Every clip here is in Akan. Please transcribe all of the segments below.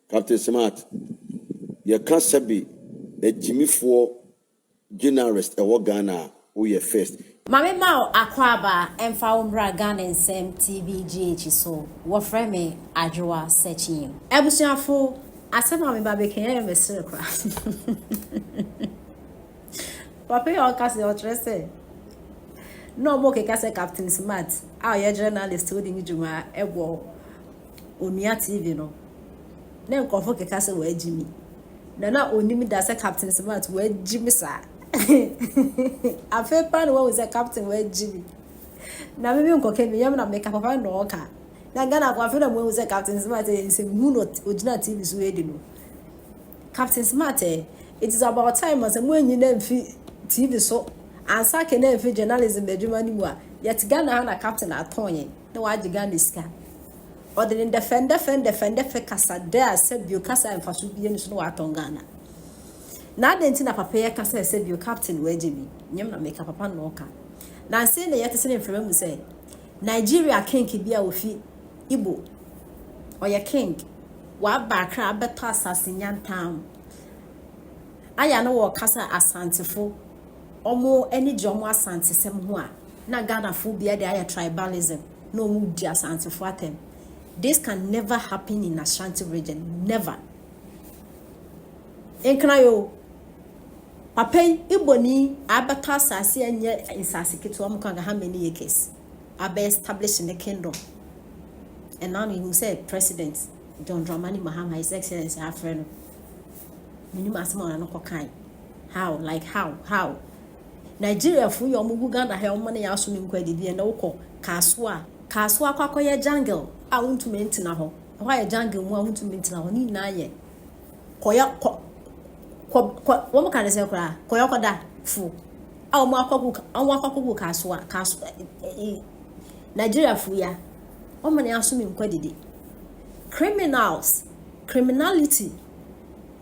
Captain Smart, yɛka sɛbe agyimifoɔ journalist ɛwɔ Ghana a, woyɛ first. Maame ma wo akwaaba mfa wo mmra Ghana Nsɛm TV GH so. Wɔfrɛ me Adwoa Sekyim. Abusuafo, asɛm a meba bɛka yɛ mesere koraa. Papa yi a ɔka sɛ ɔkyerɛ sɛ na ɔmo keka sɛ Captain Smart a ɔyɛ journalist odi ne dwuma ɛwɔ Onua TV no, na nkurɔfo keka sɛ wɔagyi mi na onim da sɛ Captain Smart wɔagyi mi saa. Afei pa na wɔahu sɛ Captain wɔagyi mi na mimi nkɔka mi yɛm na meka papa na ɔka na Ghana kɔ. Afei na mo ahu sɛ Captain Smart yɛ nsɛm hu na ogyina TV so edi no. Captain Smart, it is about time sɛ mo anyi na mfi TV so ansa ke na mfi journalism adwuma no mu a yɛte Ghana ha na Captain atɔn yɛn na wagye Ghana sika. Ɔde ne ndɛfɛ ndɛfɛ ndɛfɛ ndɛfɛ kasa dɛ a sɛbio kasa a mfaso bie no so na watɔn Ghana. Na adɛn nti na papa yɛ kasa sɛbio Captain wagye bi nyɛm na meka papa na ɔka na nse na yɛte sɛ ne mframa mu sɛ Nigeria king bi a ofi Igbo, ɔyɛ king, waba Akra abɛtɔ asase nyantam aya no wɔkasa Asantefo ɔmo ani gye ɔmo Asantesɛm ho a na Ghanafo bia de ayɛ tribalism na ɔmo di Asantefo atɛm. This can never happen in Ashanti Region, never. Nkran yo papa yi, Iboni abɛtɔ asase a nyɛ nsase ketewa mu kan how many acres abɛ establish ne kingdom. And now you say President John Dramani Mahama, His Excellency, afrɛ no menim asɛm a ɔno no kɔkae. How, like how Nigeria fo yɛ ɔmo gu Ghana ha, ɔmo ne yɛ aso ne nkɔ adidi. Ɛna wokɔ Kasoa, Kasoa akɔ akɔyɛ jungle a wontumi ntena hɔ. Ɛhɔ ayɛ jungle mu a wontumi ntena hɔ. Ne nyinaa yɛ kɔyɛ kɔ kɔ kɔ wɔn ka ne sɛ koraa kɔyɛ kɔda fo a wɔn akɔ akɔgu Kasoa. Kasoa ɛɛ Nigeria fo ya wɔn ne aso ne nkɔ adidi. Criminals, criminality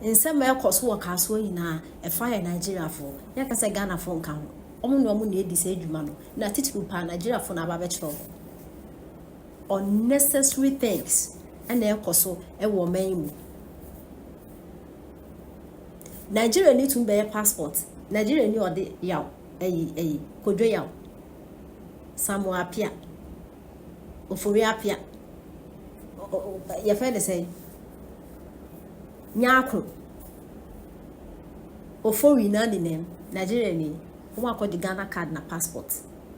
nsɛm a ɛkɔ so wɔ Kasoa nyinaa ɛfa yɛ Nigeriafoɔ. Yɛka sɛ Ghanafoɔ nka ho, wɔn ne wɔn na edi sɛ adwuma no na titiri paa Nigeriafoɔ na aba abɛkyerɛ wɔn unnecessary things ɛna ɛkɔ so ɛwɔ ɔman yi mu. Nigeria ni tumi bɛyɛ passport. Nigeria ni ɔde yaw ɛyi Kodwo Yaw, Samuel Apia, Ofori Apia, yɛfrɛ ne sɛ Nyaako Ofori na ne nam Nigeria ni. Wɔn akɔgye Ghana card na passport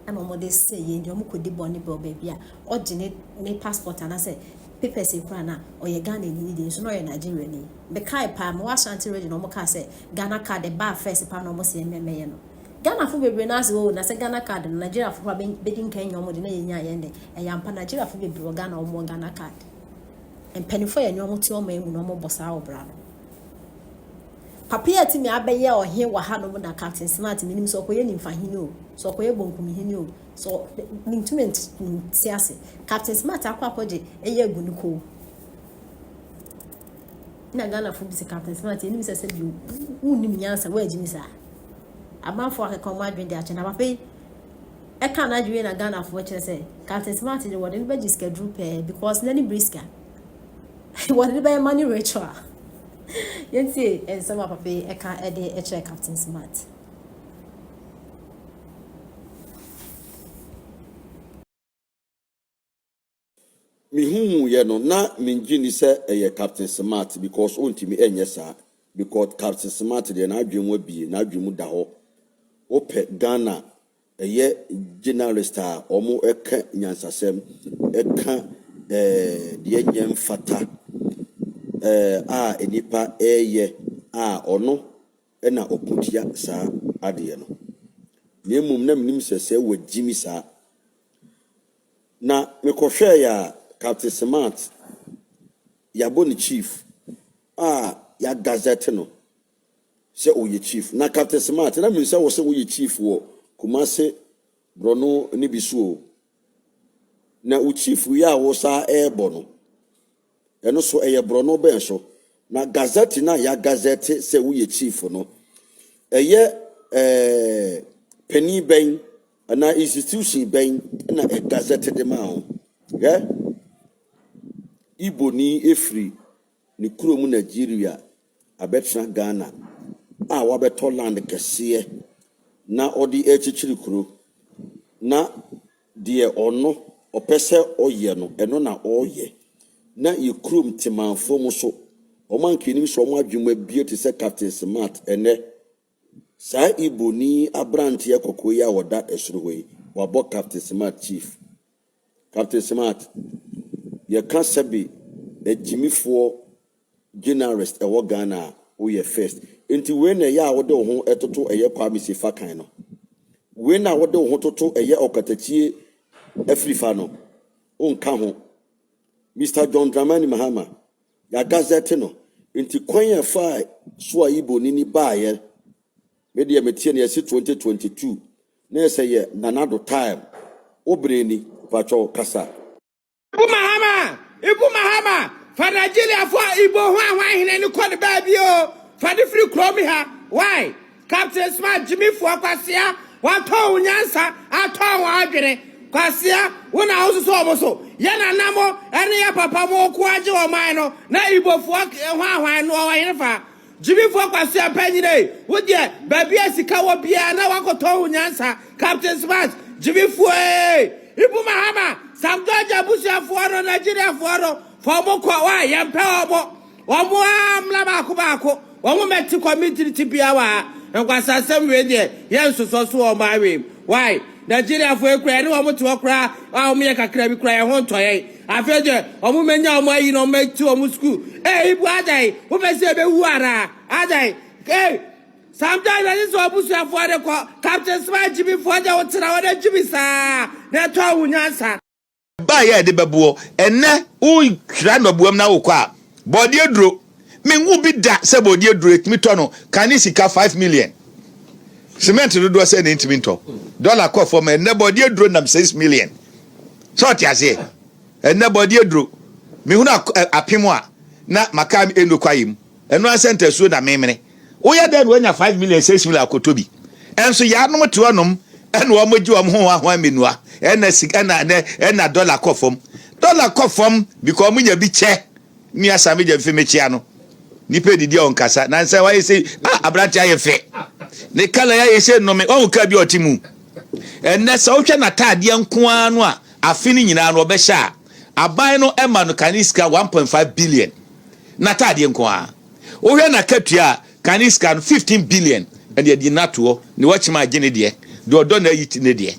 ɛna wɔn de sɛ yɛn deɛ wɔn kɔdi bɔne bɛ baabi a ɔgye ne passport anaasɛ papers ekura na ɔyɛ Ghana ni ne deɛ nso na ɔyɛ Nigeria ni. Bɛkae paa ma Ashanti Region, wɔn kaa sɛ Ghana card ɛbaa first paa na wɔn sɛ mmɛmɛyɛ no Ghana fo bebree naa sɛ o na sɛ Ghana card no Nigeria fo bɛdi nkan nya wɔn de na yɛn nya yɛn de. Ɛyɛ ampa, Nigeria fo bebree wɔ Ghana, wɔn wɔ Ghana card. Mpanimfoɔ yɛ nea wɔn te wɔn mu na wɔn bɔ saa ɔbra no. Papa yi atumi abɛyɛ ɔhen wɔ hanom na Captain Smart minim sɛ ɔkɔyɛ nimfa hene o, sɛ ɔkɔyɛ bonkum hene o, so mintumi nte ase. Captain Smart akɔ akɔgye ɛyɛ agu ne kɔn na Ghanafoɔ bi sɛ Captain Smart anim sɛ bi wonnim nyansa, woagyi mi saa. Amanfoɔ akeka wɔn adwene de akyɛ na papa yi ɛka n'adwene na Ghanafoɔ kyerɛ sɛ Captain Smart de wɔde no bɛgye sikaduru pɛɛ because n'ani bere sika, wɔde no bɛyɛ money ritual. Yɛntie nsɛm a papa yi ɛka ɛde ɛkyerɛ Captain Smart. Mehuhu no na mengye ni sɛ ɛyɛ Captain Smart because ɔntumi ɛnyɛ saa, because Captain Smart deɛ n'adwene mu abie, n'adwene mu da hɔ. Wopɛ Ghana ɛyɛ journalist a wɔn ɛka nyansasɛm, ɛka deɛ nyɛ mfata a nipa ɛreyɛ a ɔno ɛna ɔko tia saa adeɛ no. Na mmom na menim sɛ wɔagyi mi saa na mekɔhwɛɛ a Captain Smart yɛabɔ ne chief a yɛagazette no sɛ ɔyɛ chief. Na Captain Smart, na menim sɛ wɔ sɛ woyɛ chief wɔ Kumase borɔno ne bi so o, na wo chief yi a wo saa ɛrebɔ no, ɛno so ɛyɛ borɔno bɛn so? Na gazette no a yɛagazette sɛ woyɛ chief no, ɛyɛ panin bɛn anaa institution bɛn na ɛgazette de maa wo? Hwɛ, Iboni efiri ne kurom Nigeria abɛtena Ghana a wabɛtɔ land kɛseɛ na ɔde rekyekyere kuro, na deɛ ɔno ɔpɛ sɛ ɔyɛ no, ɛno na ɔreyɛ. Na yɛ kurom temanfoɔ mu so, wɔn anka anim sɛ wɔn adwene mu abue te sɛ Captain Smart ɛnɛ. Saa Iboni aberanteɛ kɔkɔɔ yi a ɔda soro hɔ yi, wabɔ Captain Smart chief. Captain Smart, yɛka sɛbe agyimifoɔ journalist ɛwɔ Ghana a, woyɛ first. Nti wei na ɛyɛ a wode wo ho toto ɛyɛ Kwame Sefa kan no. Wei na wode wo ho toto ɛyɛ Ɔkatakyie Afirifa no. Wonka ho. Mr. John Dramani Mahama, yɛagazette no. Nti kwan a ɛfaa so a Iboni ni baeɛ, me deɛ metie no yɛsi 2022 na yɛ sɛ yɛ Nana Addo time. Wo bere ni, patwɔ kasa. Ibu Mahama, Ibu Mahama, fa Nigeriafoɔ Igbo ho ahwan hene ne kɔ ne baabi o. Fa ne firi kurom ha. Why? Captain Smart gyimifoɔ kwasea, watɔn wo nyansa, atɔn wo adwene. Kwasea, wo na wososo ɔmo so. Yɛ nana mo, ɛne yɛ papa mo ko agye ɔman no, na Igbofoɔ ho ahwan no ɔwɔ hene fa. Gyimifoɔ kwasea panyine, wo deɛ baabi a sika wɔ biara na wakɔtɔn wo nyansa. Captain Smart, gyimifoɔ ee. Ibu Mahama, Sam George abusuafoɔ no, Nigeriafoɔ no, fa ɔmo kɔ, wa yɛmpɛ ɔmo. Ɔmo a mmla baako baako. Wɔn mɛte community ti bia wɔ ha. Nkwasasɛm wei deɛ yɛn nsosɔ so wɔ ɔmo awie. Why? Nigeriafoɔ ekura ɛne wɔn te hɔ koraa a wɔn yɛ kakra bi koraa yɛn ho ntɔ yɛn. Afei deɛ wɔn mɛnya wɔn ayi na wɔn mɛti wɔn sukuu. Ee, Ibu adan, wopɛ sɛ ebewu ara adan? Ee, sometimes ɛne sɛ ɔbusuafoɔ de kɔ Captain Smart gyimifoɔ deɛ wotena hɔ de gyimi saa na ɛtɔ awo nyansa. Baa yɛ de bɛboɔ ɛnɛ wotwira nnɔboam na wokɔ a bɔɔdeɛ duro menwu bi da sɛ bɔɔdeɛ duro ɛtumi tɔ no kane sika 5 million, cement dodoɔ sɛ ne ntumi ntɔ, dɔla kɔ fam. Ɛnɛ bɔɔdeɛ duro nam 6 million sɛ ɔte aseɛ. Ɛnɛ bɔɔdeɛ duro mehunu apem a na maka eno kwaeɛ mu ɛno asɛ ntasuo na memene. Woyɛ dɛn na woanya 5 million, 6 million akɔtɔ bi? Ɛnso yɛanom te hɔnom ɛna wɔn gye wɔn ho ahoa mmenua ɛna sika ɛna ɛnɛ ɛna dɔla kɔ fam, dɔla kɔ fam because wɔn nya bi kyɛ. Nua Sami gya mfe mekyia no, nipa didi a ɔnkasa na nsa wayɛ sɛ ah, aberante ayɛ fɛ, ne kala yɛ ayɛ sɛ nnome wɔn kaa bi a ɔte mu. Ɛnɛ sɛ wohwɛ n'ataadeɛ nko ara no a, afe no nyinaa no ɔbɛhyɛ a, aban no ɛma no kane sika 1.5 billion. N'ataadeɛ nko ara, wohwɛ n'akatua a, kane sika no 15 billion. Ɛde adi n'atoɔ ne wɔkyema agye ne deɛ deɛ ɔdɔ na ayi ne deɛ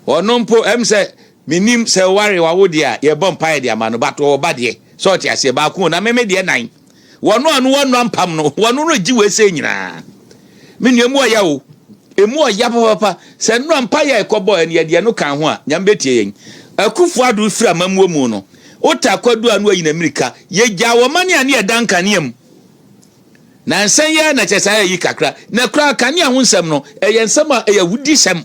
ɔno mpo ɛm sɛ menim sɛ ware wawo deɛ a yɛbɔ mpaeɛ de ama no, but ɔwɔ ba deɛ sɛ ɔte aseɛ baako o, na meme deɛ nan wɔno ano wɔno ampam no wɔno no gye wei sɛ nyinaa. Me nua, emu ɔya o, emu ɔya papapa. Sɛ nnura mpaeɛ a ɛkɔbɔ ɛne yɛdeɛ no ka ho a, Nyame bɛtie yɛn. Akufo Addo firi amammuo mu no, wota akwadu a no ayi n'amirika yɛgyaa wɔ ma ne a ne yɛda nkanea mu na nsɛn yɛ na kyɛ saa yɛyi kakra na kura kanea ho nsɛm no. Ɛyɛ nsɛm a ɛyɛ wudi sɛm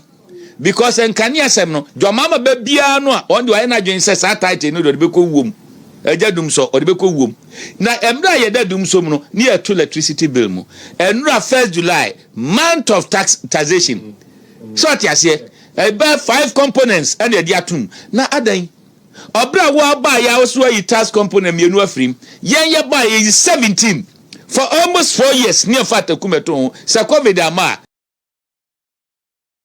because nkanea sɛm no dwamaama bɛ biara no a ɔno de wayɛ n'adwene sɛ saa title no de ɔde bɛkɔ wuom ɛgya dum sɔ ɔde bɛkɔ wuom. Na mmerɛ a yɛda dum so mu no ne yɛto electricity bill mu ɛnura 1st July, month of tax, taxation sɛ ɔte aseɛ, ɛbɛ five components ɛna yɛde atum na adan ɔbrɛ a wɔaba yɛ a wɔso ayi tax component mmienu afirim. Yɛn yɛ ba yɛ 17 for almost 4 years ne yɛfa atakum ɛto ho sɛ COVID ama a.